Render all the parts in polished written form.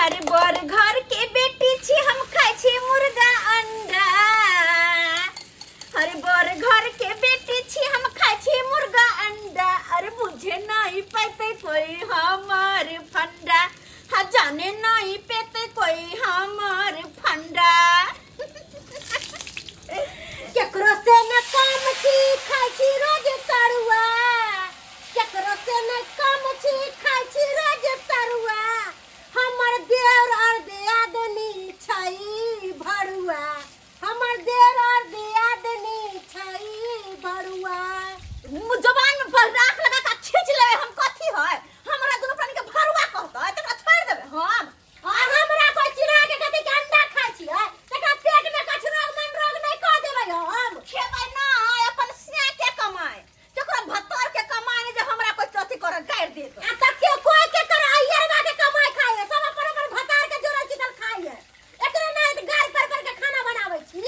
हर बर घर के बेटी छी हम खाइ छी मुर्गा अंडा। हर बर घर के बेटी छी हम खाइ छी मुर्गा अंडा। अरे बुझे नहीं पैते कोई हमार फंडा, हाँ जाने नहीं पेते कोई हमार फंडा। केकरो से न कम छी खाइ छी रोज तरुआ, केकरो से न कम छी खाइ छी रोज तरुआ, हमर देवर और दियादनी छै भरुआ, हमर देवर और दियादनी छै भरुआ। जबान में पर राख लगा के खींच लेवे हम कथी है, हमरा दुनू प्राणी के भरुआ कहतै तकरा छोड़ देबै हम। आ हमरा कोई चिढ़ा के कहतै कि अंडा खाइ छियै, तकरा पेट में कछु रोग मन रोग नहि कऽ देबै हम। खेबै ना अपन सिया के कमाए, जकरा भत्तर के कमाए नहि जे हमरा कोई अथी करऽ गारि देत। आ तब के कोई के कर अयरवा के कमाई खाइ है, सब अपन अपन भतार के जोड़ल चितल खाइ है। एकरे नहि तऽ गारि पर पर के खाना बनाबै छी।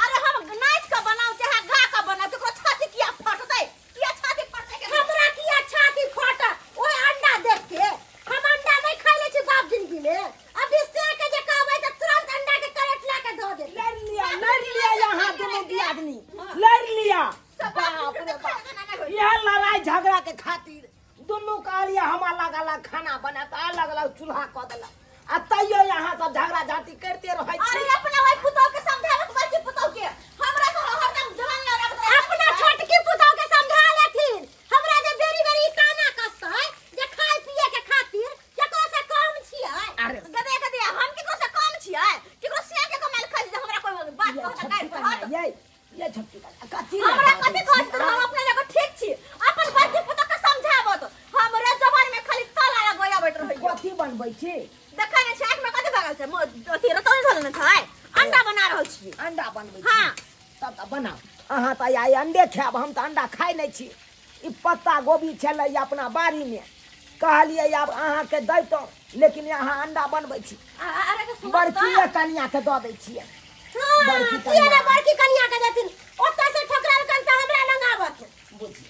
अरे हम नाचि कऽ बनाउ चाहे गा कऽ बनाउ, ककरो छाती किया फटतै, किया छाती फटतै के? हमरा किया छाती फटत ओहि अंडा देख के? हम अंडा नहीं खाइ ले छी बाप जिंदगी में। अभी से के जे कहबै तऽ तुरंत अंडा के करेट ला के दऽ देत। लड़ लिया, लड़ लिया यहाँ दुनू दियादनी लड़ लिया। बाप रे बाप, यह लड़ाई झगड़ा के खातिर दुनू कहलिए हम अलग अलग खाना बना के अलग अलग चूल्हा कऽ देलक, आ तैयो यहाँ सब झगड़ा झांटी करते रहै छी। अरे अपना वही पुतोह के समझाबे के बड़की पुतोह के, हमरा तो हरदम जवान लड़ा के अपना छोटकी पुतोह के समझा लेथिन। हमरा जे बेरी बेरी ताना कसतै जे खाय पिए के खातिर केकरो से कम छियै। अरे गदे गदे हम केकरो से कम छियै? केकरो सिया के कमाइल खाइ छी जे हमरा कोई बात ये कहता छोटकी गारि कन्या, पड़त? ये छोटकी कन्या, कथी लए हमरा बाजै कथी छी? कहै छी? हम अपना जगह ठीक छी, अपन बड़की पुतोह के समझाबत हमरे जबान में खाली ताला लगबैत रहैया। कथी बनबै छी? देखै नै छै आँखि में कथी भगल छै? अथी रतौनी धरल नै छै, अंडा बना रहल छी। अंडा बनबै छी? हाँ। तब तऽ बनाउ। अहाँ तऽ आइ अंडे खायब, हम तऽ अंडा खाइ नहि छी। ई पत्ता गोभी छलै अपना बाड़ीमे, कहलियै आब अहाँके दैतहुँ, लेकिन अहाँ अंडा बनबै छी। अरे तऽ सुनत बड़कीए कनियाके दऽ दै छियै। हाँ, बड़की किया ने कनिया। बड़की कनिया के देथिन? ओतऽ से ठोकरालकन तऽ हमरा लग आबत। बुझी,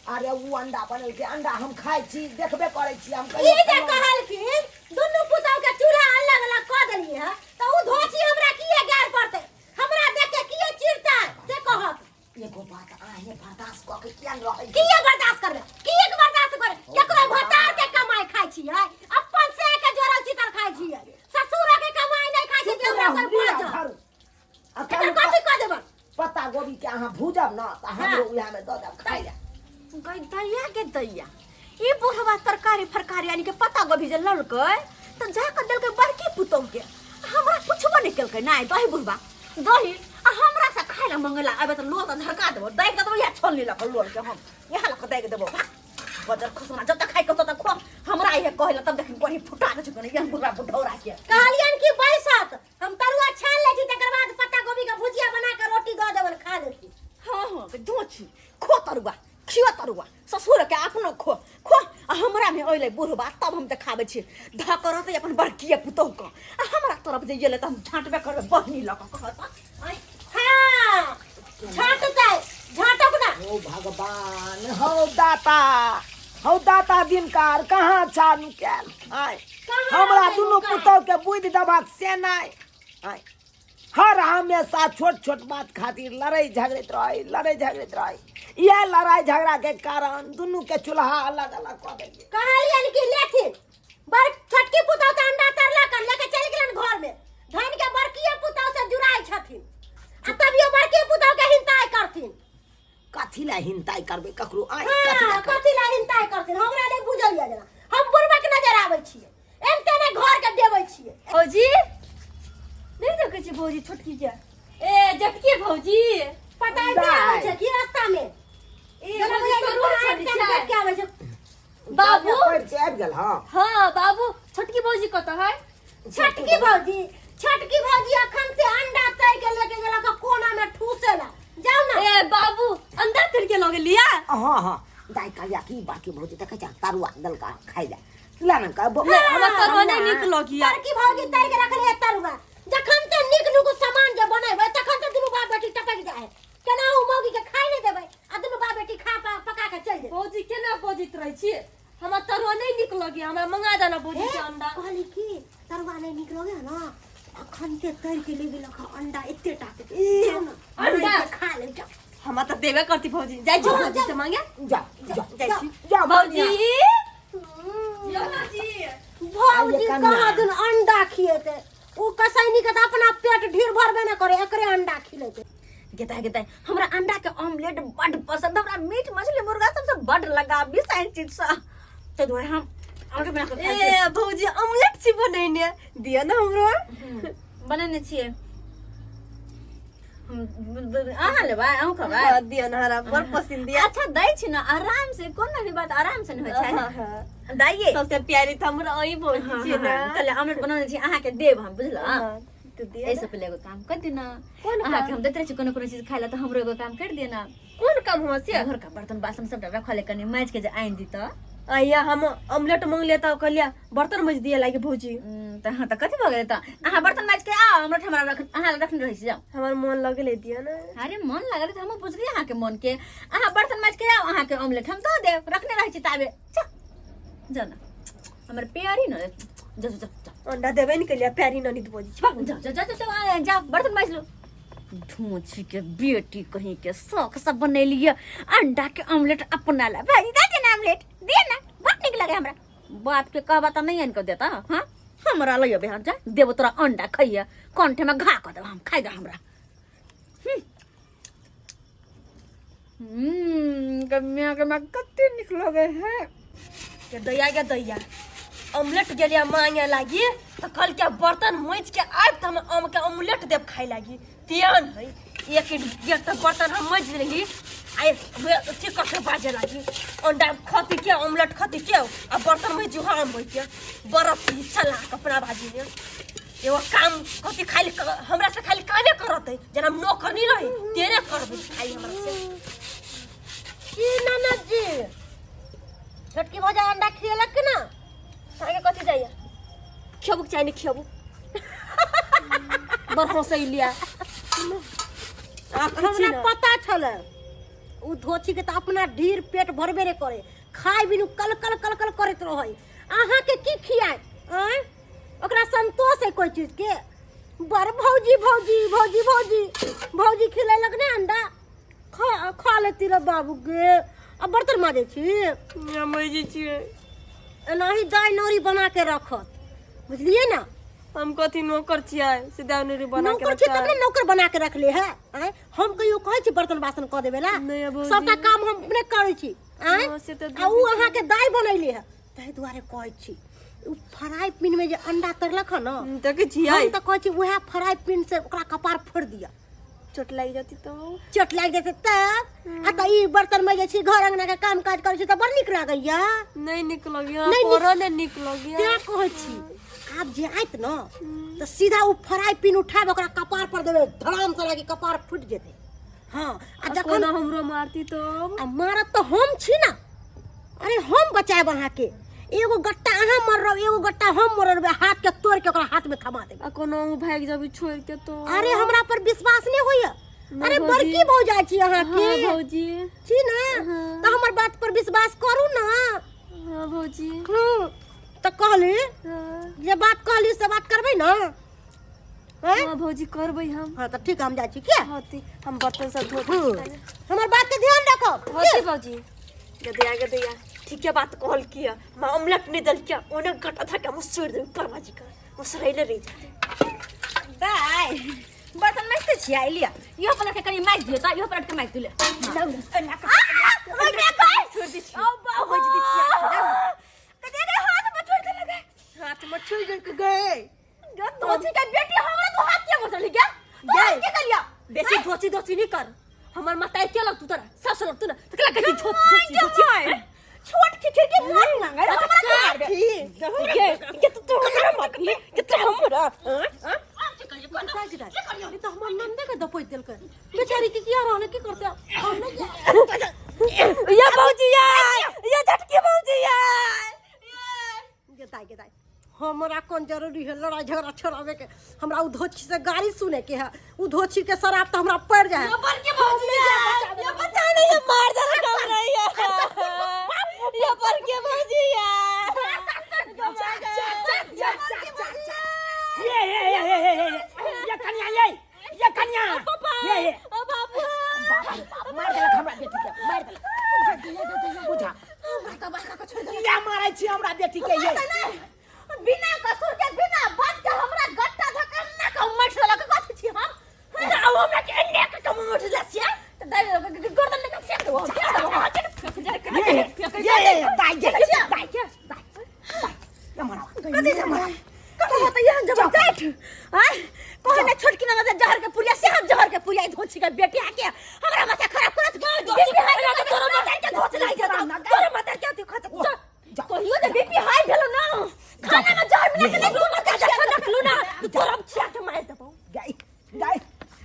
अरे ओ अंडा बनेलकै, अंडा हम खाइ छी, देखबे करै छी हम ई कहियो जे खेलहुँ नहि। कहलखिन दुनू पुतहु के चूल्हा अलग अलग कऽ देलियै हँ, तऽ उ धोची हमरा किए गारि पड़तै? हमरा देख के किए चिढ़तै से कहत। एगो बात अहें बर्दाश्त कऽ के किया ने रहै छी? किए बर्दाश्त करबै? किए के बर्दाश्त करबै? केकरो भतार के कमाई खाइ छियै, अपन से के जोड़ल चितल खाइ छियै, ससुर के कमाई नहि खाइ छियै जे चुप हमरा रहू, कोइ लिअ, बाजत। धरू। आ एकर कहलहुँ कथी कऽ देबै? पत्ता गोभी के अहाँ भूजब ने तऽ हमरो उएह में दऽ देब खाइ लए। गई दैया के दैया, ई बुढ़वा तरकारी फरकारी यानी के पत्ता गोभी जे ललकै तऽ जाकऽ देलकै बड़की पुतोह के, हमरा पुछबो नहि केलकै। नहि दही बुढ़वा दही आ हमरा से खाय लए मंगेला अबे तऽ लोल तऽ झरका देबो, दागि देबो इएह छोलनी लऽ कऽ लोल के, हम इएह लऽ कऽ दागि देबो। बजर खसना जब तक खाइ के तब खो, हमरा इहे कहै लए तब देखिन कोही फुटा दै छै कोनी एहन बुढ़वा बुढ़ौरा के। कहलियन कि बैसत हम तरुआ छान लै छी, तकर बाद पत्ता गोभी के भुजिया बना के रोटी दऽ देबन खा लेती। हाँ हाँ के दोछी खो तरुआ खियो तरुआ ससुर के अपनो खो खो, आ हमरा में अइलै बुढ़वा तब हम देखाबै छी धऽ कऽ रहतै अपन बड़कीए पुतोह के, आ हमरा तरफ जे एलै तऽ हम झाँटबे करबै बहनी लऽ कऽ कहत। हाँ झाँटतै, झाँटब ना। हो भगवान, हो दाता, हो दाता दिनकार कहाँ छा नुकायल? आय कहाँ हमरा रहलै दुनू नुकायल? पुतोह के बुद्धि देबाक से नहि। आय हर हमेशा छोट छोट बात खातिर लड़ै झगड़ैत रहै, लड़ै झगड़ैत रहै। इएह लड़ाई झगड़ा के कारण दुनू के चूल्हा अलग अलग कऽ देलियै। कहलियन कि लेथिन बड़ छोटकी पुतोह तऽ अंडा तरला कर लेके चलि गेलन घर में, धन के बड़किए पुतोह से जुड़ाइ छथिन आ तभियो बड़की पुतोह के हिंताइ करथिन। कथी लए हिंताइ करबै ककरो? आँय, हाँ, कथी लए करबै? कथी लए हिंताइ करथिन? हमरा नहि बुझल यऽ, जेना हम बुढ़बक नजर आबै छियै एनते ने घर के देबै छियै। भौजी नहि देखै छी भौजी छोटकी के? ए जटकी भौजी पता नहि आबै छै की रास्ता में। ए जेना भौजी बुझाइ छै तरुआ कोना छानै आबि के छै। देख के आबै छै। बाबू पढ़ि के आबि गेल। हँ हाँ बाबू, छोटकी भौजी कतऽ है? छोटकी भौजी, छोटकी भौजी अखन से अंडा तर के लेके गेला के कोना में ठूसेला, जाओ ना। ए बाबू अंडा तर के लगे लिया? हाँ हाँ दाइ कहलिया कि बाकी भौजी देखै छै तरुआ देलका खाइ लए, ला ने का ले, हमरा तरुआ नहि नीक लगिया। बड़की भौजी तर के रखले है तरुआ, जखन ते नीक नुक सामान जे बनेबै तखन ते दुनू बाप बेटी टपक जाए है, केना उ मौगी के खाइ नहि देबै आ दुनू बाप बेटी खा पका के चलि जेबै। भौजी केना बजैत रहै छी? हमरा तरुआ नहीं निक लगे, हमरा मंगा देना भौजी से अंडा। कहली कि तरुआ नहीं निक लगे है ना, अखन के तर के ले गेलक हँ अंडा एते टा के। जाउ ना, अंडा? बना के खा ले जाउ। हमरा तऽ देबे करती भौजी। जाइ छी हाँ, भौजी से मांगे। जा जा। जाइ छी। जा। भौजी। भौजी आइए कन्या। कहाँ दिन अंडा खिएते, उ कसैनी के तऽ अपना पेट ढेर भरबे न करे, एकरे अंडा खिलेते। गेता गेता, हमरा अंडा के ऑमलेट बड पसंद, हमरा मीट मछली मुर्गा सबसे बड लगाव बिसाइन चीज से, ताहि दुआरे हम ऑमलेट बना के खाइ छियै। ए भौजी, ऑमलेट छी बनेने, दिअ ने हमरो। बनेने छियै हम। अहाँ लेबै? अहूँ खेबै? हाँ, दिअ ने, हमरा बड़ पसंद दिअ। अच्छा दै छी ने, आराम से, कोनो भी बात आराम से ने होइ हाँ, छै। हाँ। दाइये सबसे प्यारी तऽ हमर अहीं भौजी छियै ने। कहले ऑमलेट बनौने छी, अहाँके देब हम, बुझलहुँ? हाँ, तऽ दिअ एहिसँ ने। पहिले एगो काम कर दिअ ने। कोन अहाँके काम? हम दैत रहै छी कोनो कोनो चीज खाइ लए, तऽ हमरो एगो काम कर दिअ ने। कोन काम हुआ से? घर का बर्तन बासन सबटा रखल है, कनि माजि के जे आनि दी तऽ। आइया हम ऑमलेट मंगलियै तऽ कहलियै बर्तन मजि दिअ लागे भौजी। तऽ हाँ, तऽ कथी भऽ गेलै? तऽ अहाँ बर्तन माजि के आउ, ऑमलेट हमरा रख, अहाँ लग रखने रहै छी, जाउ। हमर मन लगलै, दिअ ने। अरे मन लागल तऽ हमहूँ बुझलियै अहाँके मन के। अहाँ बर्तन माजि के आउ, अहाँके ऑमलेट हम दऽ देब, रखने रहै छी ताबे। जा जाउ ने, हमर प्यारी ने, जाउ जाउ जाउ। अंडा देबे ने केलियै, प्यारी ननीत बजै छी। जाउ जाउ जाउ जाउ जाउ, बर्तन माजि लू। धोची के बेटी कहीं के, शौक सब बनेलिए अंडा के ऑमलेट अपना ला। भाई दे दे ना ऑमलेट, दे ना, बड़ नीक लगे हमरा। बाप के कहबा तऽ नहीं आनि कऽ देता। हाँ, हमरा लइयो बिहान, जा देबो तोरा अंडा, खइया, कंठे में घा कऽ देब हम, खाइ दे हमरा। गम्या गम्या कते नीक लगे है। के दैया के दैया, ऑमलेट गेलिया मांगे लागी तऽ कहलकै बर्तन माजि के आबि तऽ हम आम के ऑमलेट देब खाइ लागी। तेहन है, एक एक तऽ बर्तन हम माजि लेली, आ अथी कऽ के बाजे लागी, अंडा खती के ऑमलेट खती के आ बर्तन माजि हम के बरफ चला कपड़ा बाजी में। एगो काम कथी खाली हमरा से खाली कामे करत है, जेना हम नौकरनी रही तेरे करबै खाली हमरा से। की ननद जी, छोटकी भौजा अंडा खिएलक कि ना? अहाँके कथी जाइए, खियाबू चाहे नहि खियाबू, बड़ हंसै लिया। हमरा पता छलै उ धोछी के तऽ अपना ढीर पेट भरबे रे करे, खाय बिनु कल कल कल कल करैत रहै, अहाँके की खियाए? आँय, ओकरा संतोष है कोई चीज के? बड़ भौजी भौजी भौजी भौजी भौजी खिलेलक ने अंडा, खा खा लेती रे बाबू गे। आ बर्तन माजै छी? मजै छियै। एनाही दाइ नौरी बना के रखत, बुझलियै ना? हम कथी नौकर छियै से दाइ नौरी बना के नौकर छियै तब रखतै? ने नौकर बना के रखले है। आँय, हम कहियो कहै छी बर्तन बासन कऽ देबै ला? नहि भौजी। सबटा काम हम अपने करै छी। आँय, हँ, से तऽ आ उ अहाँके दाइ बनैले है, ताहि दुआरे कहै छी उ फ्राई पिन में जे अंडा तरलक हन न, देखै छियै हम तऽ कहै छी उएह फ्राई पिन से ओकरा कपार फोड़ि दिअ। चोट लागि जेतै तऽ? चोट लागि जेतै तब आ तऽ ई बर्तन मजै छी, घर अंगना के काम काज करै छी तऽ बड़ नीक लागैया। नहि नीक लगैया। नहि नीक- तोरो नहि नीक लगैया। तें कहै छी आब जे आयत न तऽ सीधा उ फ्राई पिन उठाबि ओकरा कपार पर देबै, धड़ाम से लागि कपार फूटि जेतै। हँ, आ आ जखन कोना हमरो मारती तब? आ मारत तऽ हम छी ना, अरे हम बचायब अहाँके। एगो गट्टा अहाँ मरब, एगो गट्टा हम मरबै, हाथ के तोड़ के ओकरा हाथ में थमा देबै। आ कोनो अहूँ भागि जेबै छोड़ के तो? अरे हमरा पर विश्वास नहीं होइया? नहि अरे भौजी। बड़की भौजाई छी अहाँ हाँ के भौजी छी ना? हाँ। तऽ हमर बात पर विश्वास करू ना। हाँ भौजी। तऽ कहली हाँ। जे बात कहली से बात करबै ना? हैं? हाँ भौजी, करबै हम। हाँ तऽ ठीक, हम जाइ छी के। हाँ ठीक, हम बर्तन सब धो दै छी। हमर बात के ध्यान रखब। हाँ ठीक भौजी। गदैया गदैया, ठीके बात कहल किया, माँ ऑमलेट नहीं दल किया, ओने गटा था के हम छोड़ देब परमाजी का मुसरैले रहि जेतै। दाइ, बर्तन माजते छियै, लिअ इहो पलट के कनि माजि दियौ तऽ, इहो पलट के माजि दियौ। छोड़ दै छी, मजि दै छियै। हाथ में छोड़ देलक, हाथ में छोड़ देलक गए। धोती के बेटी, हमरा तो हाथ के घुसल गया गए। के कलिया बेसी धोची धोची नहीं कर, हमर माता के लग तू तोरा सब लग तू ना तो केला कथी धोची धोची धोची? छोट के खिड़की मोट मांगे हमरा तो मारबे। ये ये तो तू हमरा मारली, ये तो हमरा ई तऽ हमर नन्दे के दपैत देलकै, बेचारी के किया रहलै, की करतै हम नहि ये भौजी ये ये झटकी भौजी ये गेताइ गेताइ, हमरा कोन जरूरी है लड़ाई झगड़ा छोड़ावे के? हमरा उ धोछी से गाली सुने के है, उ धोछी के शराब तो हमरा पड़ जाए। ये बच्चा नहीं, ये मार दे रहा है। ये पर के भौजिया जा जा जा जा जा जा। ये ये ये ये ये ये ये कन्या ये ये कन्या ये ये ओ बाबू बाप रे बाप, मार देलक हमरा बेटी के मार देलक ये ये ये बुझा हमरा तऽ बड़का के छोड़ि देलक किया मारै छी हमरा बेटी के ये नहि बिना कसूर के बिना बात के हमरा गट्टा धक्का ना के उमट देलक कथी छी हम तऽ आब हमरा के एन्ने के कम उठ जा छियै तऽ दाइ गर्दन लगा फेंक देबो फेंक देबो ये ये ये दाइ ये दाइ ये दाइ ये मारा कथी छै मारा कथी होतै यहाँ जबरदस्त आय कहे ना छोटकी ना जहर के पुरिया से हम जहर के पुरिया धोछी के बेटी आके हमरा माथा खराब करत बीपी हाई भेलो तोरा माथा के धोछ लागि जेतौ तोरा माथा के अथी खत जा कहियो जे बीपी हाई भेलो ना खाना में जहर मिला के तू माथा के सनक लू ना तोरा हम छिया के मार देबौ गाय गाय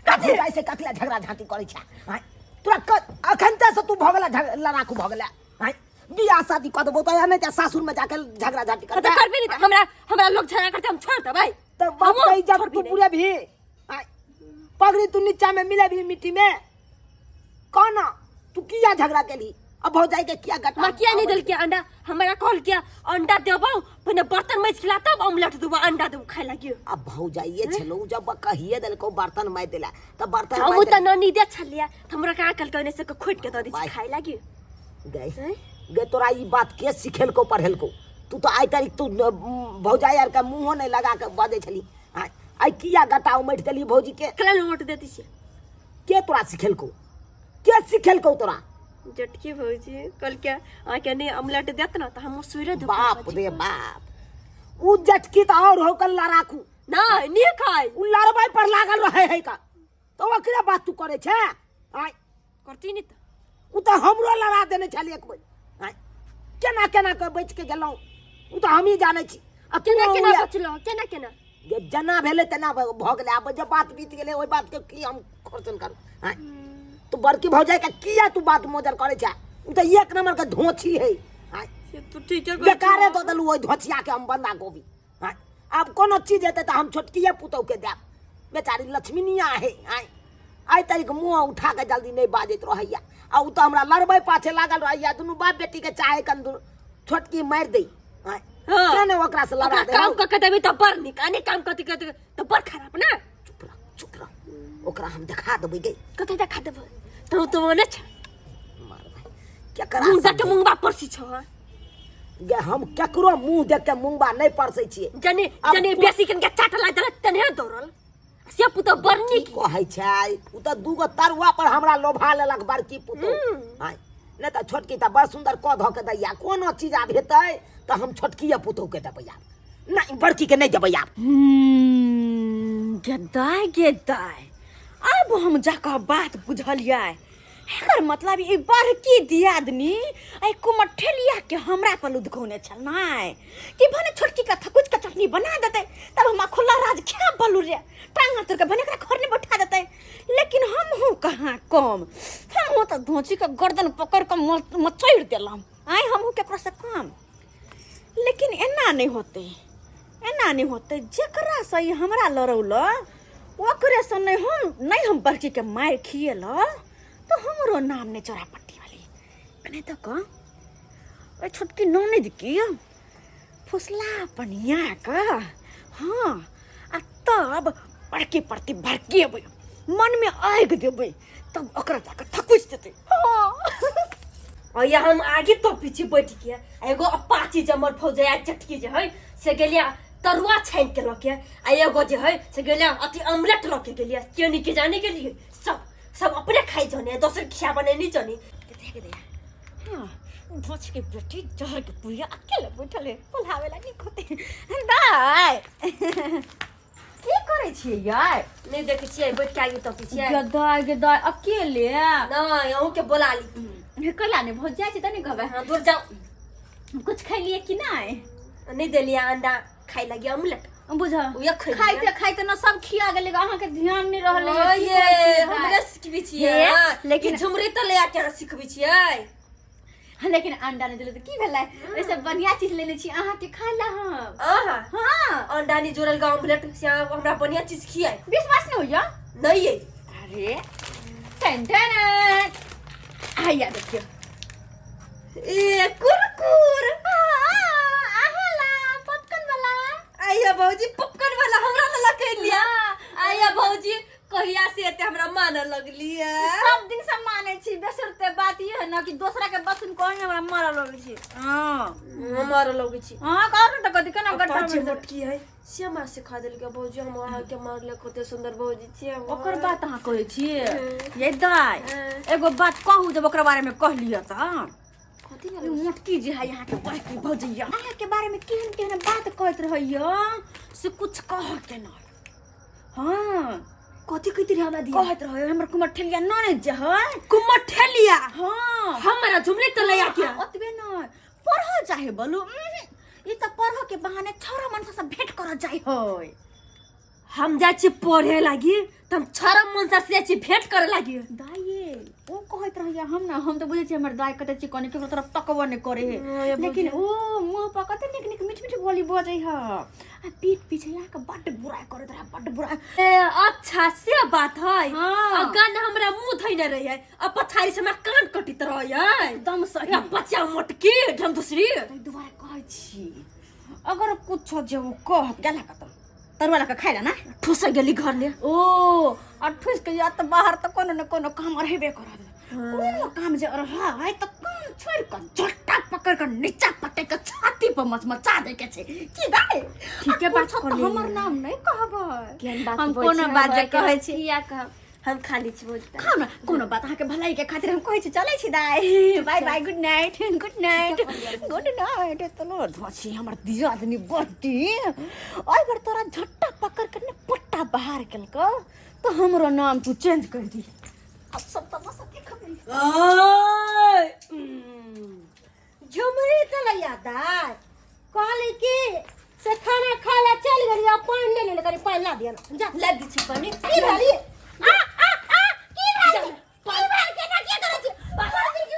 कथी गाय से कथी झगड़ा झांटी करै छै आँय तोरा अखन ते से तू भऽ गेला लड़ाकू भऽ गेला आँय बियाह शादी कऽ देबौ तऽ नहि तऽ सासुर में जाके झगड़ा झांटी तऽ करबै करबे नहीं हमरा हमरा लोग झगड़ा करते हम छोड़ देबै तऽ बाप हमहूँ के जब छोड़बी तू नहीं। पूरे भी आँय पगड़ी तू नीचा में मिले भी मिट्टी में कौन तू किया झगड़ा केली अब भौजाई के किया गटा माँ किया नहीं दिल के अंडा हमरा कहल किया अंडा देबौ पहिने बर्तन मैज खिला तब ऑमलेट देबौ अंडा देबौ खाय लागी अब भौजाइए छलो जब कहिए देलको बर्तन माइ देला त बर्तन हम माइ तऽ ननी दे छलिया त हमरा कहाँ कहलकै ओने से के खोटि के दऽ दै बाय। छी खाय लागी गए हैं? गे तोरा ई बात के सिखेलको पढ़ेलको तू तो आइ तारीख तू भौजाई आर के मुँहो नहीं लगा के बजै छली आइ आइ किया गटा उमटि देली भौजी के कला नोट देती छी के तोरा सिखेलको के सिखेलको तोरा जटकी भौजी कल के अहाँके नहि ऑमलेट देत ने तऽ हम सुइरे देबौ बाप रे बाप उ जटकी तऽ और हो कल लड़ाकू नहि नीक है उ लड़बै पर लागल रहे है का तो ओकरे बात तू करे छे आइ करती नहि तऽ उ तऽ हमरो लड़ा देने छल एक बेर आइ केना केना के बचि के गेलहुँ उ तऽ हमही जानै छी आ तू केना केना उएह- बचलो केना केना जे जेना भेलै तेना भऽ गेलै आब जे बात बीत गेलै ओहि बातके की हम खोरचन करू आँय तू बड़की भौजाइके किया तू बात मोजर करै छै ओ तऽ एक नंबरके धोछी है आँय से तो ठीके कहै बेकारे दऽ देलहुँ ओहि धोछियाके हम बन्धा गोभी आँय आब कोनो चीज हेतै तऽ हम छोटकिए पुतहुके देब बेचारी लक्ष्मीनिया है आँय आइ तारीख मुँह उठा कऽ जल्दी नहि बाजैत रहैया आ ओ तऽ हमरा लड़बै पाछे लागल रहैया दुनू बाप बेटीके चाहे कन दुनू छोटकी मारि दै आँय हाँ। किया नहि ओकरा से लड़ा ओकरा दे काम कऽ के देबी तऽ बड़ नीक आ नहि काम कऽ के देबी तऽ बड़ खराब ना चुप रह चुप रह ओकरा हम देखा देबै गे कतऽ देखा देबै तो तो ओने छ मार भाई केकरा मुंह देख के समझे? मुंगबा परसी छ गे हम केकरो मुंह देख के मुंगबा नहि परसै छियै जने आब जने तो- बेसी कन के चाट ला देलक तने दौड़ल से पुतो बड़ की नीक कहै छै ओ तऽ दूगो तरुआ पर हमरा लोभा लेलक बड़की पुतोह आँय नहि तऽ छोटकी तऽ बड़ सुन्दर कऽ धऽ के दैया कोनो चीज आब हेतै तऽ हम छोटकीए पुतोहके देबै आब नहि बड़कीके नहि देबै आब गेदाय गेदाय आब हम जाकऽ बात बुझलियै एकर मतलब ई बड़की दियादनी एहि कुमठेलिया के हमरा पर लुधकौने छल नहि कि भने छोटकी के थकुच के चटनी बना देतै तब हम खुला राज खा बलू रे टांग हाथ के भने एकरा घर ने बैठा देतै लेकिन हम हूँ कहाँ कम हम हूँ तऽ धोची के गर्दन पकड़ के मचोड़ि देलहुँ आइ हम हूँ केकरो से कम लेकिन एना नहि होतै एना नहि होतै जकरा से ई हमरा लड़ौल ओकरे से नहि हम नहि हम बड़की के मारि खिएल तऽ हमरो नाम नहि चोरा पट्टी वाली नहि तऽ कह ओहि छोटकी ननद की फुसला पनिया के हाँ आ तब बड़की प्रति भड़केबै मनमे आगि देबै तब ओकरा जाके थकुचि देतै हाँ और या हम आगे तो पीछे बैठ के आ एगो अपाची जमल फौजया चटकी जे है से गेलिया तरुआ छानि के लके आ एगो जे है से गेलिया अथी ऑमलेट लके गेलिया केनी के जाने के लिए सब सब अपने खाई जाने दोसर खिया बने नहीं जाने देख दे हाँ धोछ के बेटी जहर के पुड़िया अकेले बैठल है बोलावे ला निक होते दाय की करै छियै यार नहीं देखे छियै बैठ के आगे तो पीछे गदाय गदाय अकेले नहीं अहूँ के बोला ली कला ने भोज जाइ छै त नहीं कहबै हाँ दूर जाओ कुछ खैलिए कि नहीं नहीं देलिया अंडा खाई लगी ऑमलेट बुझ उहे खैलियै। खाइते खाइते न सब खिया गेलै अहाँ के ध्यान नहीं रहलै ओ की ये कहै छियै हमरे सिखबै छियै हे, लेकिन लेकिन- झुमरी तऽ ले आके अहाँ सिखबै छियै दाइ? लेकिन अंडा नहीं देले तऽ की भेलै ओहिसँ बढ़िया चीज लेने छी अहाँ के खाय ला हम अहाँ हाँ अंडा नहीं जोड़ल गा ऑमलेट से अहाँ हमरा बढ़िया चीज खियाए विश्वास नहीं होइया नहीं ये अरे टन टन आइया देखियो ए कुरकुर आहाला पॉपकॉर्न वाला। आइया भौजी पॉपकॉर्न वाला हमरा लला कह लिया। आइया भौजी कहिया से एते हमरा माने लगली है? सब दिन से माने छी, बेसरते बात ये है ना कि दोसरा के बसन कोई हमरा मारे लगै छी। हां हम मारे लगै छी। हां कर त कथि केना गड्ढा पाँच में मोटकी है से हमरा सिखा देलकै भौजी, हम अहाँ के मारले कते सुंदर भौजी छी हम। ओकर बात अहाँ कहै छी ये दाइ, एगो बात कहू जब ओकरा बारे में कहलियै त कथी ई मोटकी जे है यहाँ के बड़की भौजैया अहाँ के बारे में केहन केहन बात कहैत रहैया से कुछ कह के न। हाँ कथी कहती रहे हमरा दिया? कहैत रहे हमर कुमर ठेलिया न जे है। कुमर ठेलिया? हाँ। हमरा झुमरे त लया के। ओतबे न पढ़ चाहे बोलू, ई त पढ़ के बहाने छोरा मनसा से भेंट कर जाय है। हम जाइ छी पढ़े लागी त हम छोरा मनसा से जाइ छी भेंट करे लागी। दाइये ओ कहैत रहैया हम ना, हम त बुझै छी हमर दाइ कते छी कने केकरो तरफ तकबो नै करे है, हाँ, लेकिन ओ मुंह पर कते नीक नीक मीठ मीठ बोली बजै है आ पीठ पीछे यहाँ के बड्ड बुराई करैत रहे, बड्ड बुराई। ए अच्छा से बात है। हाँ। आ गाना हमरा मुंह धइने रहे आ पछाड़ी से हमरा कान कटित रहे एकदम सही। आ बच्चा मोटकी ढम दूसरी। ताहि दुआरे कहै छी अगर कुछो जे ओ कह गेला कतौ तरुआ लऽ कऽ खाइ ला ना ठुस गेली घर ने। ओ आ ठुस के या तऽ बाहर तऽ कोनो ने कोनो काम रहबे करत। कोनो काम जे रहै तऽ काम छोड़ि कऽ झट्टा पकड़ कऽ नीचा पटक कऽ छाती पर मचमचा दै के छै की दाइ? ठीके बात आ कुछो तऽ कहलियै। हमर नाम नहि कहबै। केहन बात हम बोलै कोनो छी, बात जे हमरा कहै छी। किया कहब, हम खाली छी बहुत। खाउ ने कोनो बात अहाँके भलाई के खातिर हम कहै छी। चलै छी दाइ, bye bye, good night, good night, good night. तलो धोছি हमर दियादनी बड्डी ओहि बेर तोरा झट्टा पकड़ के ने पट्टा बाहर केलको तो हमरो नाम तू चेंज कर दी। अब सब तमाशा देखबै। झुमरी त लैया दाइ कहली कि से खाना खा ला चल गेली आ पानि ले लेले, कनि पानि ला दिया ना जा। ला दी छी पानि। की भेली? आ आ आ की भेल? की भेल? केना की करै छी? बाहर की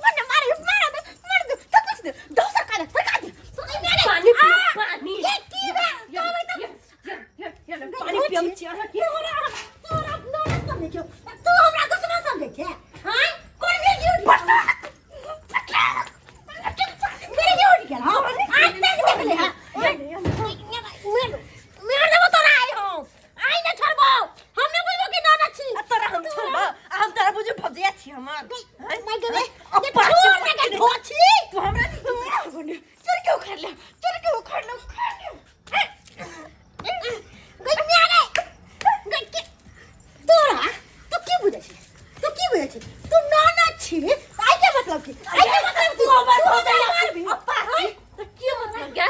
बड्ड मारे मारे दे मार दे तो कुछ दे दो सरका दे सरका दे पानी पियो पानी। की की भेल? कहबै त पानी पियम छी अहाँ के। तोरा नौरत समझै छौ, तू हमरा दुश्मन समझै छे? हाँ कोन मिर्गी उठि गेल? मिर्गी उठि गेल? हाँ आज तक देखले। हाँ मेरे देबो तोरा आइ हम आइ नै छोड़बौ, हम नै बुझबो कि ननद छी। आ तोरा हम छोड़बौ आ हम तोरा बुझू भौजैया छी हमर। माय गेबे छोड़ ने के धोछी तू हमरा चल के उखाड़ ले, चल के उखाड़ ले, उखाड़ ले। गई म्यारे गई के तोरा तू की बुझै छी? तू की बुझै छी? तू ननद छी, आइ के मतलब की? आइ के मतलब तू हमर तू भौजैया हमरा छी। मारबी? अप्पा छी त की मतलब गे?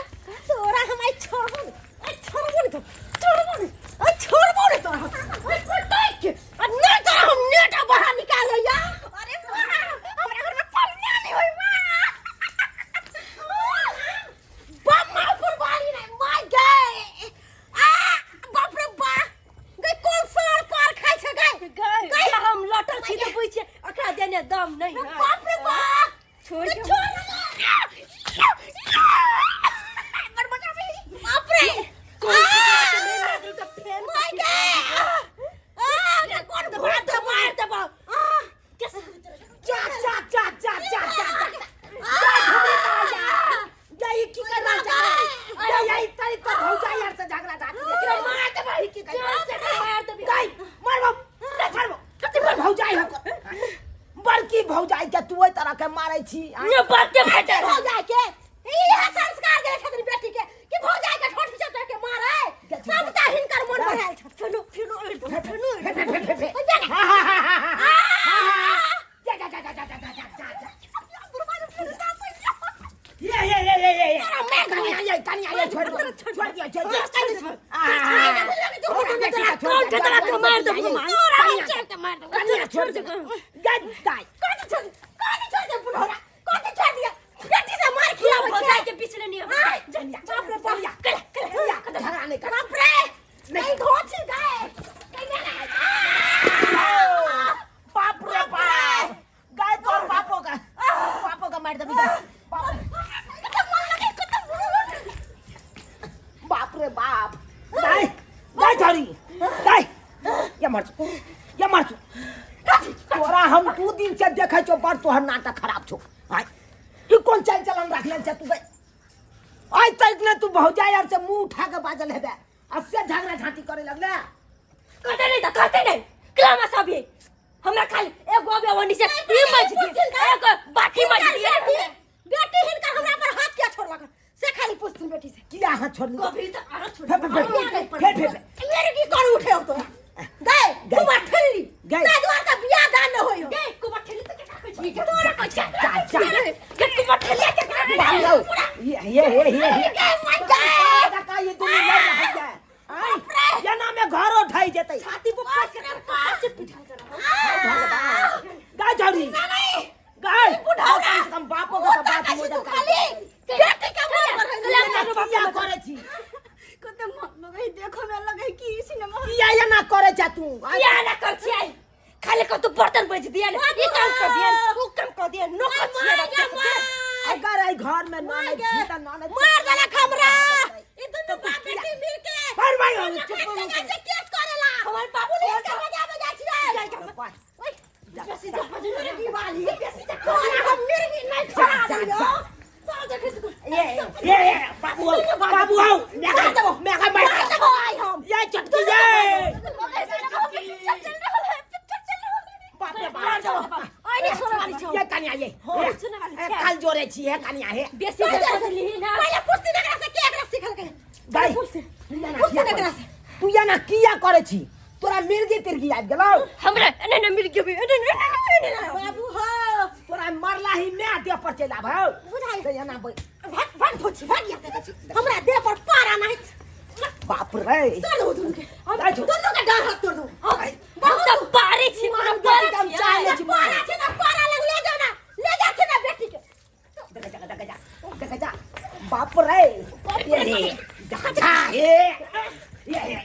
तोरा हम आइ छोड़बो नै, आइ छोड़बो नै, तो छोड़बो नै, आइ छोड़बो नै तोरा हम आइ पटैक के आ नै तोरा हम नेटा बाहर निकाल या। अरे वाह, हमरा घर में पानी नहीं होई वाह। बाप मार कुर्बानी नहीं my गए आ बाप रे बा गई कोन सार पार खाइ छै गई गई गई हम लटल छी त बुझ छी अकरा देने दम नहीं है। बाप रे बा छोड़ के छोड़ बाप रे कोन चीज के नहीं लागल त फेन my गए आ कोन भूत दे मार देबो। जा जा जा जा जा जा जा जा ई की कर रहल छै? जा जा ई तरी तो भौजाई यार से झगड़ा झाटी एकरा मार देबो की जोर से मार देबी। गई मारबो ले छोड़बो कति बड़ भौजाई हो बड़की भौजाई के तू ओइ तरह के मारै छी। ये बात के बेटा भौजाई के इहे संस्कार देले छथिन बेटी के कि भौजाई के ठोठ चटा के मारे, सबटा हिनकर मन बढ़ायल छै। फेनो फेनो फेनो फे फे फे फे फे हा हा हा हा हा जा जा जा जा जा जा जा जा जा ये ये ये ये ये कनी आइए कनी आइए छोड़ दियो छोड़ दियो छोड़ दियो कौन के तरह के मार देबो? तोरा हम चल के मार देबो। कनिया छोड़ दे गद्दाई कौन छोड़ कौन छोड़ दे बुढ़ौरा, कौन छोड़ दिया बेटी से मार खियाबै छै। भौजाई के पीछे नहीं आय, बाप रे बाप, झगड़ा नहीं कर। बाप रे नहीं धोछी गए बाप रे बाप गाय तोर बापो का मार देबी बाप बाप रे बाप गाय गाय छोरी गाय या मार या मार। तोरा हम 2 दिन से देखै छौ बड़ तोहर नाटक खराब छौ। आय ई कोन चाल चलन राखले छै तू गई? आइ तक ने तू भौजाई आर से मुंह उठा के बाजल हेबे आ से झगड़ा झांटी करे लगले। कहते नहीं त कहते नहीं क्लामा सब ये हमरा खाली एगो अबे वनी से ई मज दिए एगो बाटी मज दिए। बेटी हिनका हमरा पर हाथ किया छोड़लक से खाली पूछथिन बेटी से। किया हाथ छोड़ली? कभी त आरो छोड़ फेर फेर फेर फेर फेर मेरे की कर उठे हो तो गए गए। कुमार ठेली गए। ता द्वार का बियाह दान न होई हो। गए कुमार ठेली त केकरा कहै छी? तोरा कहै छी। जा जा गए कुमार ठेली केकरा कहै छी? बाबू आओ। ये ये ये ये ये गए मर गए। का ये दुनू लड़ रहल है। आय एना में घरो ढहि जेतै। छाती पर पास के पास से पिठाल करा। भगवान गाय झड़ी गाय बुढ़ाओ कम से कम बापो के तो बात तू मोजर खाली बेटी के मन पर है। किया करे छी? कते मन लगै देखो में लगै कि सिनेमा। किया एना करे छै तू? आय किया ना कर छियै? खाली को तू बर्तन बेच दिया ने ई काम कर दिया उ काम कर दिया नौकर छियै बच्चा सबके। अगर एहि घर में ननद छी त ननद मार देलक हमरा ई दुनू बाप बेटी मिल के पर भाई हो, चुप हो। हमरा से केस करेला। हमर बाबू पुलिस के बजा बजा छियै। ओए, बेसी जा मेरे की वाली बेसी जा तोरा हम मिर्गी नहीं छोड़ा दियो। तो देखै छी ये ये ये बाबू आओ, बाबू आओ, मैं का मैं का मार देबो आइ हम। ये चटकी ये पिक्चर चल रहल है, पिक्चर चल रहल है। बाप रे बाप। ओइ नहीं छोड़ा वाली छौ। ये कनिया ये हो, सुने वाली ए, छै। काल जोड़े छी हे कनिया हे। बेसी जा बदली ना। पहिले पूछती एकरा से के एकरा सिखल के। गाय पूछती तू एना पूछती किया एकरा करे? से। तू एना किया करे छी? तोरा मिर्गी तिर्गी आबि गेलौ? हमरा ने ने मिल गेबे ने ने ने ने। बाबू हो तोरा मरला ही मैं देह पर चलि आबौ। बुझाइ। से एना बै भाग भाग धोछि भाग यहाँ देखै छी हमरा देह पर पारा नहीं। बाप रे तोड़ दो दुनू के। हम दुनू के डाँड़ हाथ तोड़ दो। हम त पारे छी कोनो मार पारे दे, छी। चाह ले छी, मार। पारा छै ना पारा लग ले जाओ ना ले जा छै ना बेटी के। देख जा देख जा देख जा बाप रे ये रे जा जा ये ये ये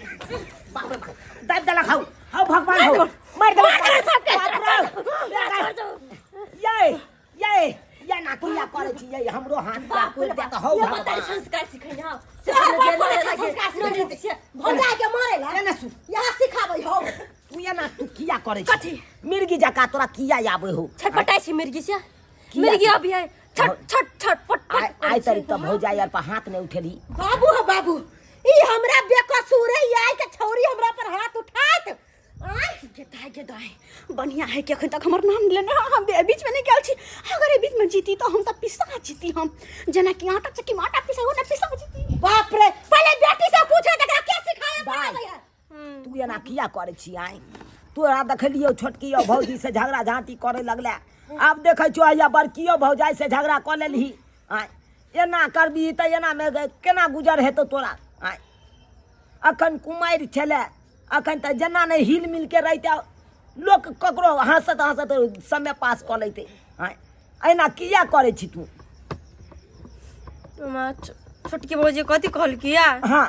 बाप रे बाप दाब दला खाऊ हाउ भगवान हो मार दला सबके। बाप रे ये ये ये ना किया करे छी ये हमरो हाथ पैर तोड़ दे त हौ ये भगवान। बताई संस्कार सिखै ना से तोहर बाप बोले बोले संस्कार सिखै से भौजाई के मारेला ये ना सुन यहाँ सिखाबै हो। तू ये ना तू किया करे छी? कथी? मिर्गी जका तोरा किया आबै हो? छटपटाइ छी मिर्गी से। किया? मिर्गी अभी है छट छट छट पट आइ पट। आइ तरी त भौजाई आर पर हाथ नहीं उठेली। बाबू हो बाबू ई हमरा बेकसूर है आई के छौरी हमरा पर हाथ उठात। आय गे दाय गे दाय बढ़िया है कि अखन तक हमर नाम लेने हम बीच में नहीं गेल छी। अगर ए बीच में जीती तो हम त पिसा जीती। हम जेना कि आटा चक्की में आटा पिसा ओना पिसा जीती। बाप रे पहले बेटी से पूछे तकरा के सिखाए दाय। बनाबै है। तू एना किया करे छी आइ? तोरा देखलियौ छोटकी भौजी से झगड़ा झांटी करे लगले। आब देखै छियौ हैया बड़कियो भौजाई से झगड़ा कऽ लेलही। आइ एना करबही तऽ एना में केना गुजर हेतौ तोरा? आइ अखन कुमारि छलै, अखन तऽ जेना नहि हिल मिल के रहितै लोक ककरो हँसत हँसत समय पास कऽ लैतै। आइ एना किया करै छी तू? छोटकी भौजी कथी कहलकिया? हाँ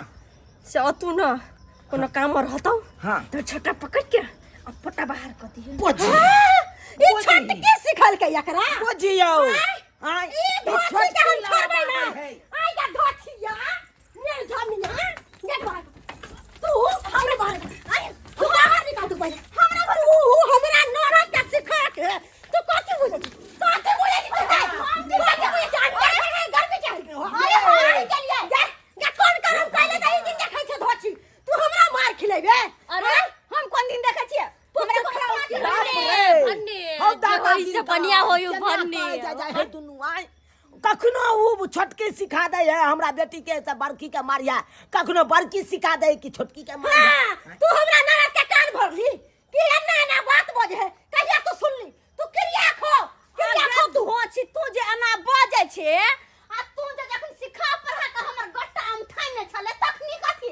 से अतू न कोनो काम रहतौ हाँ तो छोटा पकड़ के आ पोटा बाहर कऽ दिहे। बुझी ई छोटकी सिखल के एकरा बुझियौ। आइ ई धोती के हम छोड़बै ना। आइ या धोतिया ने झमिया ने बाहर तू हमरा बाहर आइ तू बाहर निकाल तू पहिले हमरा घर ऊ हमरा ननद के सिखा के तू कथी बुझै छी? कथी बुझै छी तू? कथी बुझै छी? अंडा खाइ घर में चल अरे मार के लिए जा जा कोन करम पहिले त ई दिन देखै छै धोती तू हमरा मार खिलेबे। अरे हम कोन दिन देखै छियै? हमरा कोन बाप रे। भन्ने, हौ दादा जे ओहिसँ बढ़िआँ होइयो केना भन्ने। कहै जाइ जाइ है दुनू आइ कखनो उ छोटकी सिखा दै है हमरा बेटी के से बड़की के मारिया, कखनो बड़की सिखा दै कि छोटकी के मारिया। हाँ, तू हमरा ननद के कान भरली कि एना एना बात बजे है कहिया तू सुनली? तू क्रिया खो क्रिया खो तू हो छी तू जे एना बजै छे आ तू जे जखन सिखा पढ़ा के हमर गट्टा आम ठाइने छले तखनी कथी?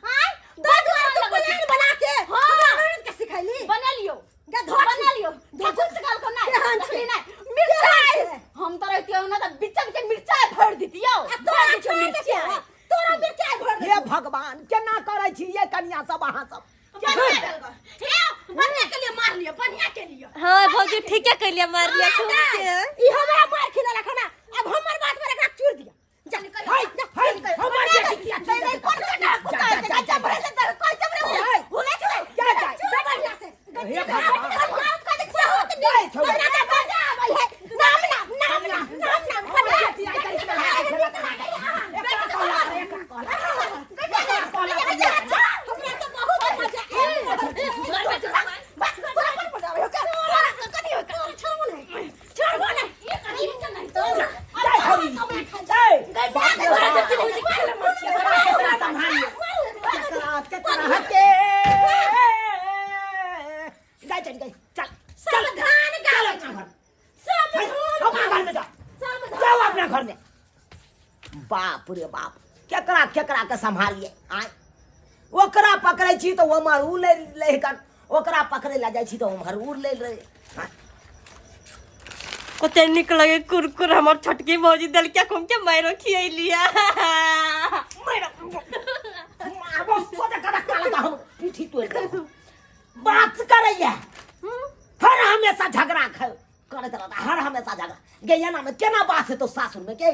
आय दादू तू प्लान बना के हाँ। हमरा ननद के सिखैली बनेलियो गे धोती। बनेलियो धोती सिखाल को नहीं केहन छै? देखली नहीं मिर्चाई केहन छै? हम त रहितियौ ना त बिच्चा बिच्चा मिर्चाई भर दितियौ। आ तोरा भर दितियौ छोड़ दे मिर्चाई। तोरा मिर्चाई भर दे। हे भगवान केना करै छी ये कनिया सब अहाँ सब? बढ़िया भेल गो। हे बढ़िया के लिए मार लियो बढ़िया के लिए। हाँ भौजी ठीके कहलिए मार लिया खूब के। ई हमरा मार खिलेलक ना अब हमर बात पर एकरा चूर दिया। जा हाय हाय हमर बेटी किया नहीं नहीं कोन कटा कुत्ता जा, जा, जा, जा भरे से कोई जबरे हाय। हुले छले जा, जा। चूर बढ़िया से हे भगवान। बाप रे बाप, केकरा केकरा के सम्हारियै? आँय, ओकरा पकड़ै छी तऽ ओम्हर ओ लै लै कन, ओकरा पकड़ै लए जाइ छी तऽ ओम्हर ओ लै लै। आँय, कते नीक लगे कुरकुर। हमर छोटकी भौजी देलकै, हम के मारो खियैलिया। मारबो सोझे कदा काला का हम पीठी तोड़ि देबो। बात करैया हर हमेशा झगड़ा करैत रहता, हर हमेशा झगड़ा। गे, एना में केना बास हेतौ? सासुर में के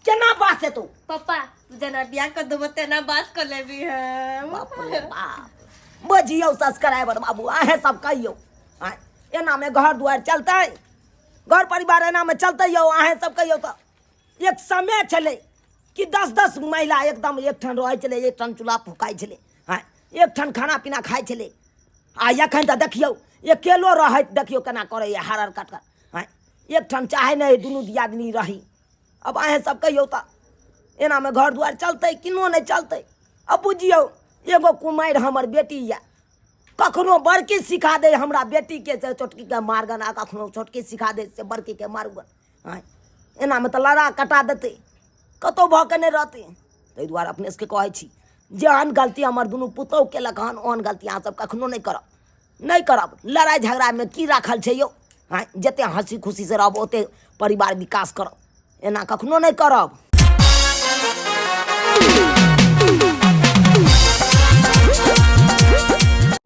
केना बास हेतौ? पप्पा, तू जेना बियाह कर देबो तेना बास कर लेबी हम। बाप रे बाप, बजियौ सब्सक्राइबर बाबू, अहें सब कहियौ, आँय, एना में घर दुआरि चलतै? घर परिवार एना में चलतै यौ? अहें सब कहियौ तऽ। एक समय छलै कि 10-10 महिला एकदम एकठाम रहै छलै, एकठाम चूल्हा फुकाइ छलै, आँय, एकठाम खाना पीना खाइ छलै। आ एखन तऽ देखियौ, अकेलो रहैत देखियौ केना करैए हरर कटकर। आँय, एकठाम चाहै नहि दुनू दियादनी रही। अब अहें सब कहियौ तऽ एनामे घर दुआरि चलतै किनो नहि चलतै? अब बुझियौ, एगो कुमारि हमर बेटी यऽ, कखनो बड़की सिखा दे हमरा बेटीके से छोटकीके मारगन, आ कखनो छोटकी सिखा दे से बड़कीके मारुगन। आँय, एनामे तऽ लड़ा कटा देतै, कतहु भऽ कऽ नहि रहतै। ताहि दुआरे अपने सबके कहै छी, जेहन गलती हमर दुनू पुतहु केलक हन, ओहन गलती अहाँ सब कखनो नहि करब, नहि करब। लड़ाइ झगड़ामे की राखल छै यौ? आँय, जतेक हँसी खुशीसँ रहब ओतेक परिवार विकास करब। एना कखनो नहि करब।